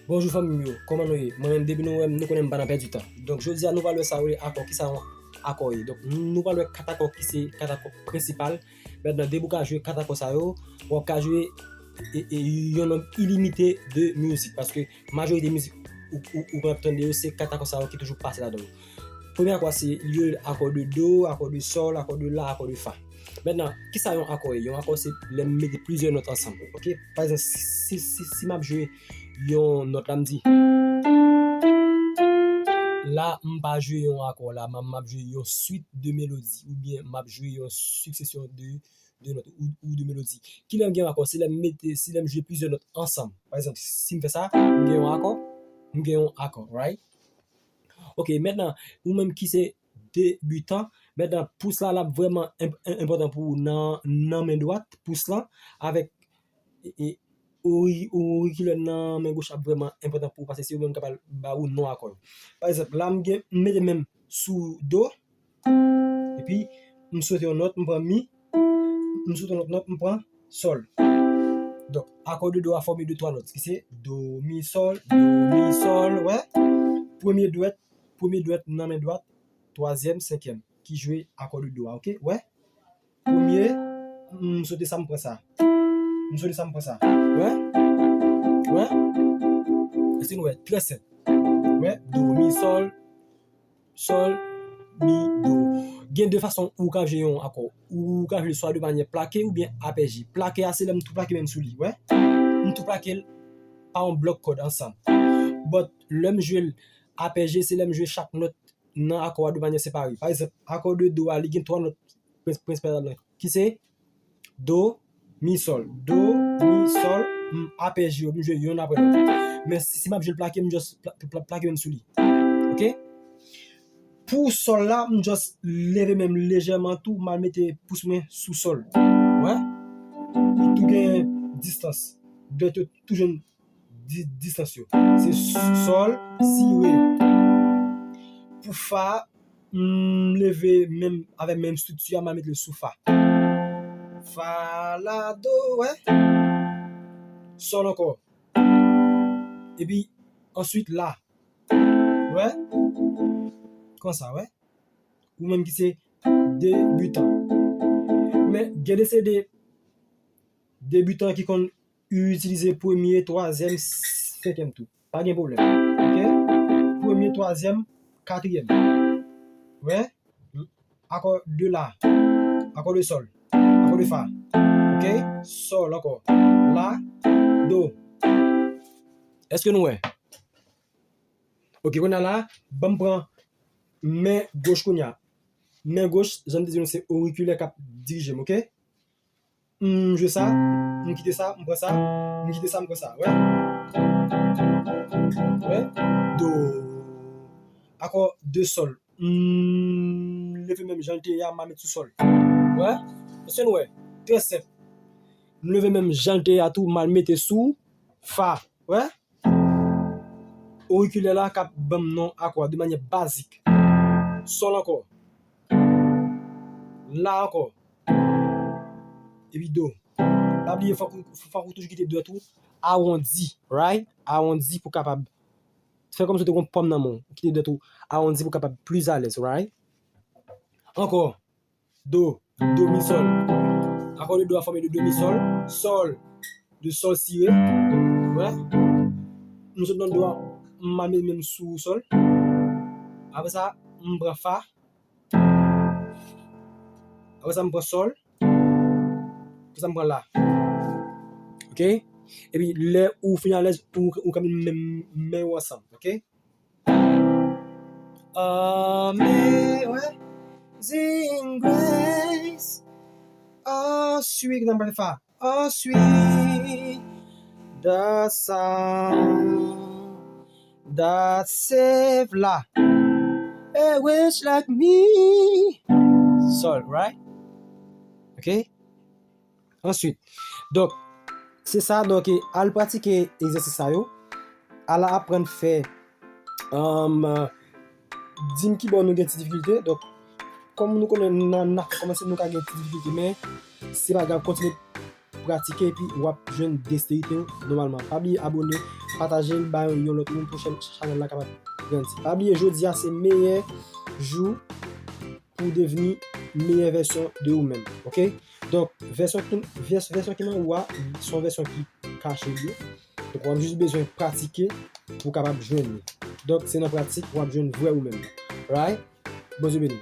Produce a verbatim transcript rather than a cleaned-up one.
Bonjou fanmi m yo, kòman nou ye? Mwen menm depi nou wè m, nou konnen m pa nan pèdi tan. Donk jodi a nou pral wè sa yo rele akò, kisa yon akò ye. Donk nou pral wè kat akò ki se kat akò prensipal. Mentnan depi w ka jwe kat akò sa yo, w ap ka jwe e, e, yon nonb ilimite de mizik, paske majorite mizik ou, ou, ou konn ap tande yo, se kat akò sa yo ki toujou pase ladan yo. Premye akò se, yo rele akò de do, akò de sòl, akò de la, akò de fa. Mentnan, kisa yon akò ye? Yon akò se lè m mete plizyè nòt ansanm, oke? Pa egzanp, si, si, si m ap jwe yon nòt la, m di, la, m pa jwe yon akò la, m, m ap jwe yon swit de melodi, oubyen m ap jwe yon siksesyon de, de nòt ou, ou de melodi. Kilè m gen yon akò? Se lè m mete, se lè m jwe plizyè nòt ansanm. Pa egzanp, si m fè sa, m gen yon akò, m gen yon akò, right? Oke, mentnan, ou menm ki se debitan, mentnan, pous la, l ap vrèman enp-, en-, enpòtan pou ou nan, nan men dwat, pous lan, avèk, e, e, ori-, orikilè nan men goch ap vrèman enpòtan pou ou, paske se yo menm k ap al ba ou non akò yo. Pa egzanp, la, m gen, m mete men m sou do, epi m swete yon nòt, m pran mi, m swete yon lòt nòt, m pran sòl. Donk, akò de do a fòme de twa nòt, ki se do, mi, sòl, do, mi, sòl, wè. Premye dwèt, premye dwèt nan men dwat, twazyèm, senkyèm, ki jwe akò de do a, oke? Wè? Premye, m swete sa, m pran sa. M swete sa, m pran sa. Wè? Wè? Èske nou wè? Trè senp. Wè? Do, mi, sòl, sòl, mi, do. Gen de fason ou ka jwe yon akò. Ou ka jwe swa de manyè plake oubyen apèje. Plake a, se lè m tou plake men m sou li, wè. M tou plake l pa yon blòk kòd ansanm. But, lè m jwe l apèje, se lè m jwe chak nòt nan akò a de manyè separe. Pa egzanp, akò de do a, li gen twa nòt prens-, prensipal ladan l, ki se do, mi, sòl. Do, mi, sòl, m apèje yo, m jwe yonn apre lòt. Men si, si m ap jwe l plake, m just pla-, pla-, plake men m sou li. Oke? Pou sòl la, m just leve men m lejèman tou, m al mete pous mwen sou sòl. Wè? Li tou gen distans. Dwèt yo tou jwenn di-, distans yo. Se s-, sòl, si, re. Pou fa, m leve menm, avèk menm estrikti a, m al mete l sou fa. Fa, la, do, wè. Sòl ankò. Epi, answit, la. Wè. Konsa, wè. Ou menm ki se debitan. Men, gen de se de debitan ki konn itilize premye, twazyèm, senkyèm tou. Pa gen pwoblèm. Oke? Premye, twazyèm, katriyèm. Wè? Akò de la. Akò de sòl. Akò de fa. Oke? Sòl ankò. La. Do. Èske nou wè? Oke, kounye a la, ban m pran men goch kounye a. Men goch, jan m te di nou, se orikilè k ap dirije m, oke? M jwe sa, m kite sa, m pran sa, m kite sa, m pran sa. Wè? Wè? Do. Akò de sòl. M leve men m jan l te ye a, m al met sou sòl. Wè? Èske nou wè? Trè senp. M leve men m jan l te ye a tou, m al mete sou fa. Wè? Orikilè la k ap ban m non akò a de manyè bazik. Sòl ankò. La ankò. Epi do. Pa bliye, fòk ou, fòk ou toujou kite dwèt ou awondi, right? Awondi pou kapab fè kòmsi w te gon pòm nan men w. Kite dwèt ou awondi pou kapab pli alèz, right? Ankò. Do, do, mi, sòl. Akò de do a fòme de do, mi, sòl. Sòl, de sòl, si, re. Wè. M sot nan do a, m al met men m sou sòl. Apre sa, m pran fa. Apre sa, m pran sòl. Apre sa, m pran la. Oke? Epi, lè ou fin alèz, ou, ou ka met men, men w ansanm. Oke? Amazing grace, how sweet, nan pral fa, how sweet the sound that saved, la, a wretch like me. Sòl, right? Oke? Answit, donk, se sa, donk, al pratike egzèsis sa yo, al aprann fè, um, di m ki bò nou gen ti difikilte. Donk, kòm nou konnen nan, nan kòmanse nou ka gen ti difikilte, men se pa grav, kontinye pratike epi w ap jwenn desterite w nòmalman. Pa bliye abone, pataje l ba yon lòt moun pou chanèl la kapab grandi. Pa bliye, jodi a se meyè jou pou w devni meyè vèsyon de ou menm, oke? Donk, vèsyon ki, vès- vèsyon ki nan ou a, se yon vèsyon ki kache li ye. Donk, w ap jis bezwen pratike pou w kapab jwenn li. Donk, se nan pratik w ap jwenn vrè ou menm. Right? Bondye beni.